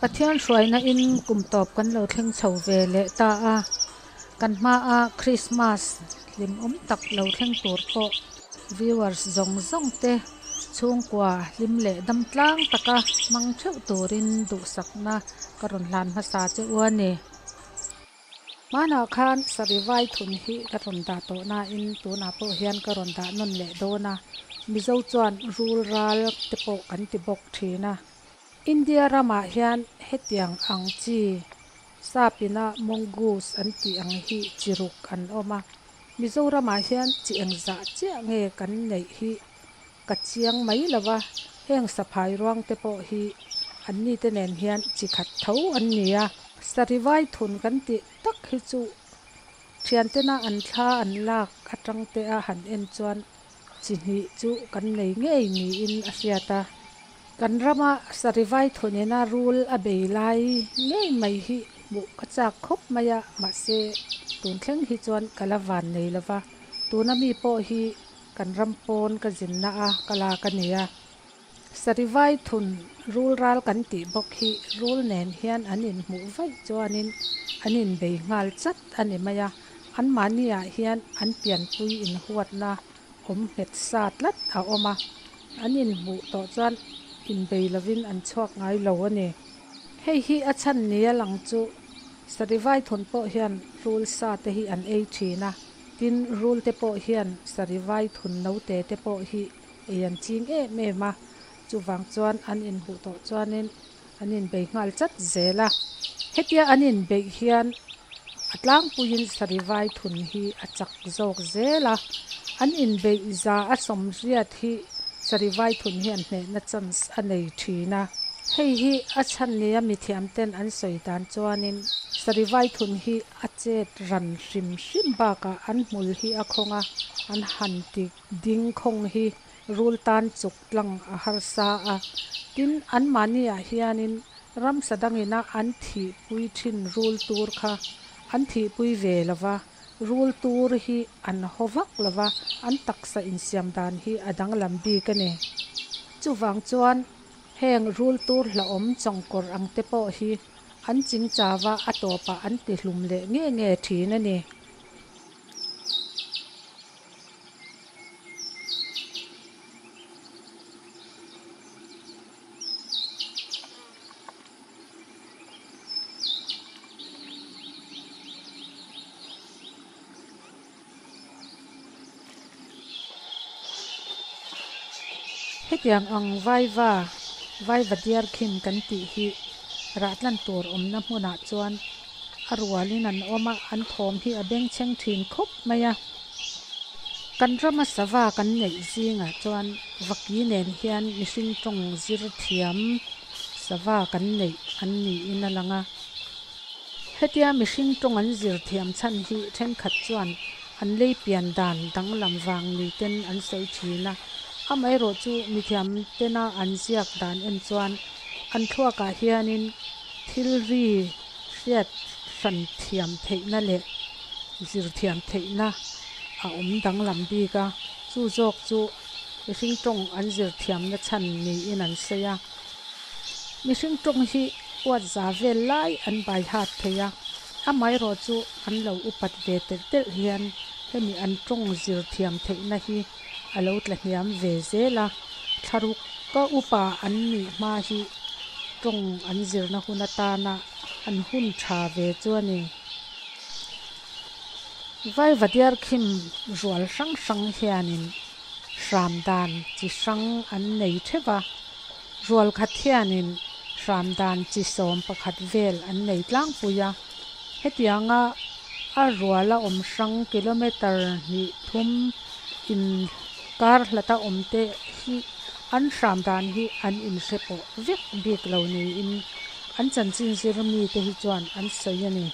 Pathian hruaina in kum tawp kan lo thleng chho ve leh ta a, kan hmaa Christmas hlimawm tak lo thleng tur pawh viewers zawng zawng te chhungkua hlim leh dam tlang taka hmang theuh turin duhsakna ka rawn hlan hmasa che u a ni. Hmanah khan Sarivai thun hi ka rawn dah tawh nain tunah pawh hian ka rawn dah nawn leh dawn a, Mizo chuan rul ral te pawh kan ti bawk thin a. India ramah hian hetiang ang chi sapina mongoose an tih ang hi chi ruk an awm a, Mizoramah hian chi engzah chiah nge kan neih hi ka chiang mai lo va, heng saphai ruang te pawh hi anni te nen hian chi khat tho an ni a. Sarivai thun kan tih tak hi chu thiantena an thla an lak atang te a han en chuan chi hnih chu kan nei ngei niin a hriat a. Kan rama Sarivai thunina rul a bei lai ngei mai hi hmuh ka chak khawp mai a, mahse tun thleng hi chuan ka la van nei lo va, tuna mi pawh hi kan ram pawn ka zinna a ka lak a nia. Sarivai thun rul ral kan tih bawk hi rul nen hian an inhmuh vaih chuanin an inbei nghal chat a ni mai a, anmahniah hian an pianpui inhuatna awm nghet sa tlat a awm a, an inhmuh tawh chuan inbei lovin an chhuak ngai lo a ni. Hei hi a chhan nia lang chu Sarivai thun pawh hian rul sa te hi an ei thin a, tin rul te pawh hian Sarivai thun note te pawh hi ei an ching em em a, chuvang chuan an inhmuh tawh chuanin an inbei nghal chat zel a. Hetia an inbeih hian a tlangpuiin Sarivai thun hi a chak zawk zel a, an inbeih za a sawmriat hi Sarivai thun hian hnehna chance a nei thin a. Hei hi a chhan nia mithiam ten an sawi dan chuanin Sarivai thun hi a chet ran hrim hrim bakah an hmul hi a khawng a, an han ti ding khawng hi rul tan chuk tlang a harsa a. Tin, anmahniah hianin ramsa dangina an thihpui thin rul tur kha an thihpui ve lo va, rul tur hi an haw vak lo va, an taksa insiam dan hi a danglam bik a ni. Chuvang chuan heng rul tur hlauhawm chawngkawr ang te pawh hi an chingchava a tawpah an tihlum leh nge nge thin a ni. Hetiang ang vaiva, vaiva diar khim kan tih hi rahtlan tur awmna hmunah chuan a rualin an awm a, an thawm hi a bengchheng thin khawp mai a. Kan rama sava kan neih zingah chuan vaki nen hian mihring tawng zir thiam sava kan neih an niin a lang a. Hetia mihring tawng an zir thiam chhan hi thenkhat chuan an lei pian dan danglam vang ni ten an sawi thin a, amaherawh chu mithiam tena an ziak dan en chuan an thluakah hianin thil ri hriat hran thiam theihna leh zir thiam theihna a awm danglam bik a, chu zawk chu mihring tawng an zir thiamna chhan niin an sawi a. Mihring tawng hi uat za vel lai an bai hat thei a, amaherawh chu an lo upat ve telh telh hian hemi an tawng zir thiam theihna hi a lo tla hniam ve zel a, thlaruk ka upa an nih hma hi tawng an zirna hun atana an hun tha ve chu a ni. Vaivadiar khim rual hrang hrang hianin hram dan chi hrang an nei theuh a, rual khat hianin hram dan chi 11 vel an nei tlangpui a, hetianga a ruala awm hrang kilometre hnih thum in kar hlata awm te hi an hram dan hi an inhre pawh vek bik lo niin an chanchin zir mite hi chuan an sawi a ni.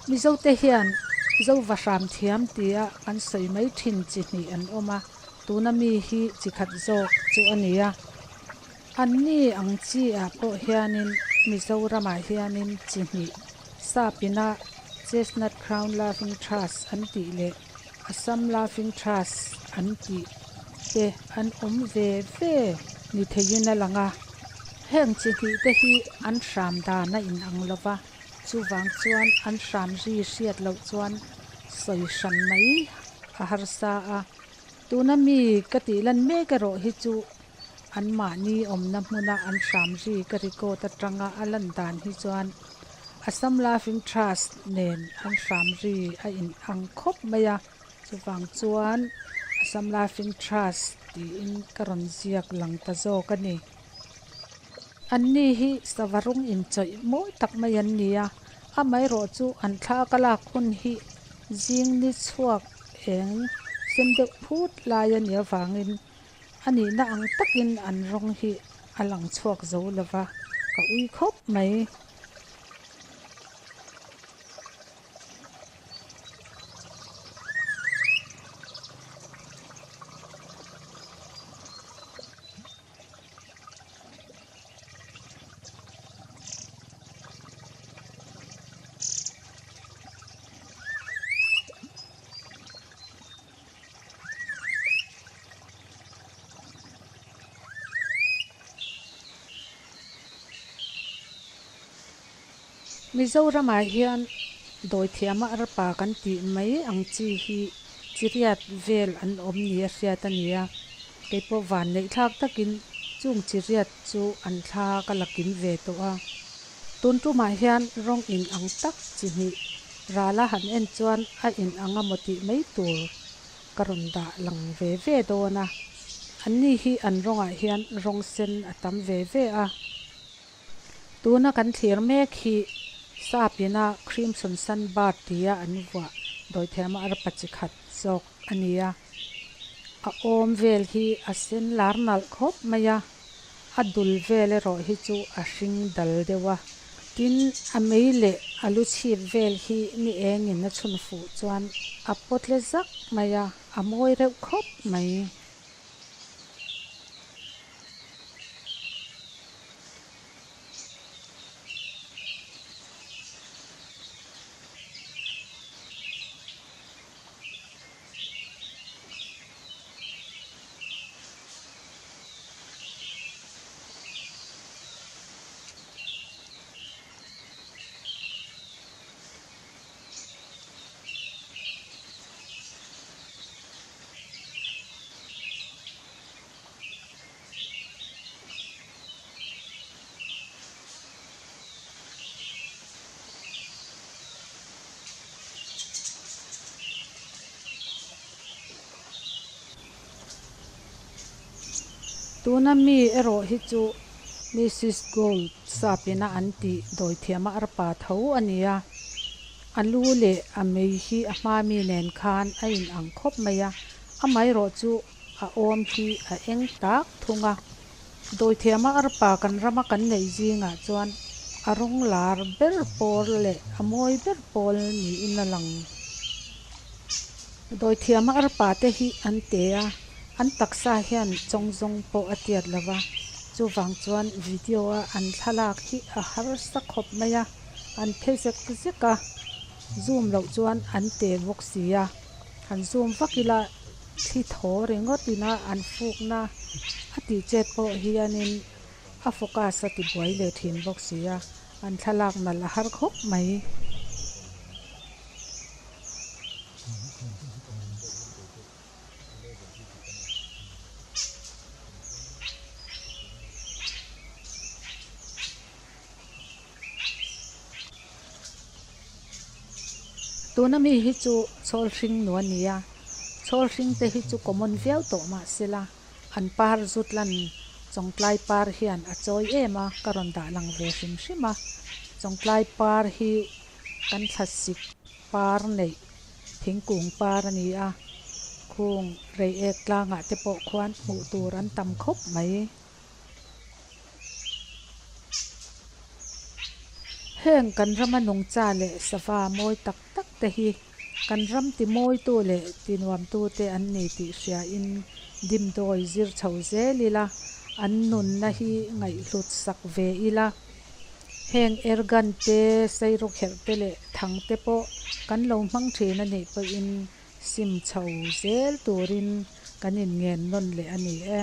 Mizote hian Zova hram thiam tia kan sawi mai thin chi hnih an awm a, tuna mi hi chi khat zawk chu a ni a. Anni ang chi ah pawh hianin Mizoramah hianin chi hnih Sapina Chestnut Crown Laughing Thrush an tih leh Assam Laughing Thrush an tih te an awm ve ve ni theiin a lang a. Heng chi hnih te hi an hram dan a inang lo va, chuvang chuan an hram ri hriat loh chuan sawi hran mai a harsa a. Tuna mi ka tih lan mek erawh hi chu anmahni awmna hmuna an hram ri ka record atanga a lan dan hi chuan Assam Laughing Thrush nen an hram ri a inang khawp mai a, chuvang chuan Assam Laughing Thrush tiin ka rawn ziak lang ta zawk a ni. Anni hi sava rawng inchawih mawi tak mai an ni a, amaherawh chu an thla ka lak hun hi zing ni chhuak eng sen deuh phut lai a nih avangin A nihna ang takin an rawng hi a lang chhuak zo lo va, ka ui khawp mai. Mizoramah hian dawithiama arpa kan tih mai ang chi hi chiriat vel an awm ni a hriat a ni a, keipawh van neih thlak takin chung chiriat chu an thla ka la kim ve tawh a. Tun tumah hian rawng in ang tak chi hnih rala han en chuan a in ang a maw tih mai tur ka rawn dah lang ve ve dawn a. Anni hi an rawngah hian rawng sen a tam ve ve a. Tuna kan thlir mek hi Sapina Crimson Sunbird tia an vuah dawithiam a arpa chi khat zawk a ni a. A awm vel hi a sen lar nalh khawp mai a. A dul vel erawh hi chu a hring dal deuh a, tin a mei leh a lu chhip vel hi ni engin a chhun fuh chuan a pawtle zak mai a, a mawi reuh khawp mai. Tuna mi erawh hi chu Mrs Gold sapina an tih dawithiam a arpa tho a ni a, a lu leh a mei hi a hma mi nen khan a in ang khawp mai a, amaherawh chu a awm hi a eng tak thung a. Dawithiam a arpa kan rama kan neih zingah chuan a rawng lar ber pawl leh a mawi ber pawl niin a lang. Dawithiama arpa te hi an te a, an taksa hian chawng zawng pawh a tiat lo va, chuvang chuan video a an thlalak hi a harsa khawp mai a, an phe zek zek a, zoom loh chuan an te bawk si a, han zoom vak ila thli thaw ringawt ina an fukna a tih chet pawh hianin a focus a ti buai leh thin bawk si a, an thlalak nalh a har khawp mai. Tuna mi hi chu chhawl hring nu a ni a, chhawl hring te hi chu common viau tawh mah sela an par zut lan chawngtlai par hian a chawi em a, ka rawn dah lang ve hrim hrim a, chawngtlai par hi Kan thlasik par neih thingkung par a ni a, khung reiek tlangah te pawh khuan hmuh tur an tam khawp mai. Heng kan rama nungcha leh sava mawi tak tak te hi kan ram timawitu leh tinuamtute an ni tih hriain dimdawi zir chho zel ila, an nunna hi ngaihhlut sak ve ila. Heng airgun te, sairawkherh te leh thang te pawh kan lo hmang thin a nih pawhin sim chho zel turin kan inngen nawn leh a ni e.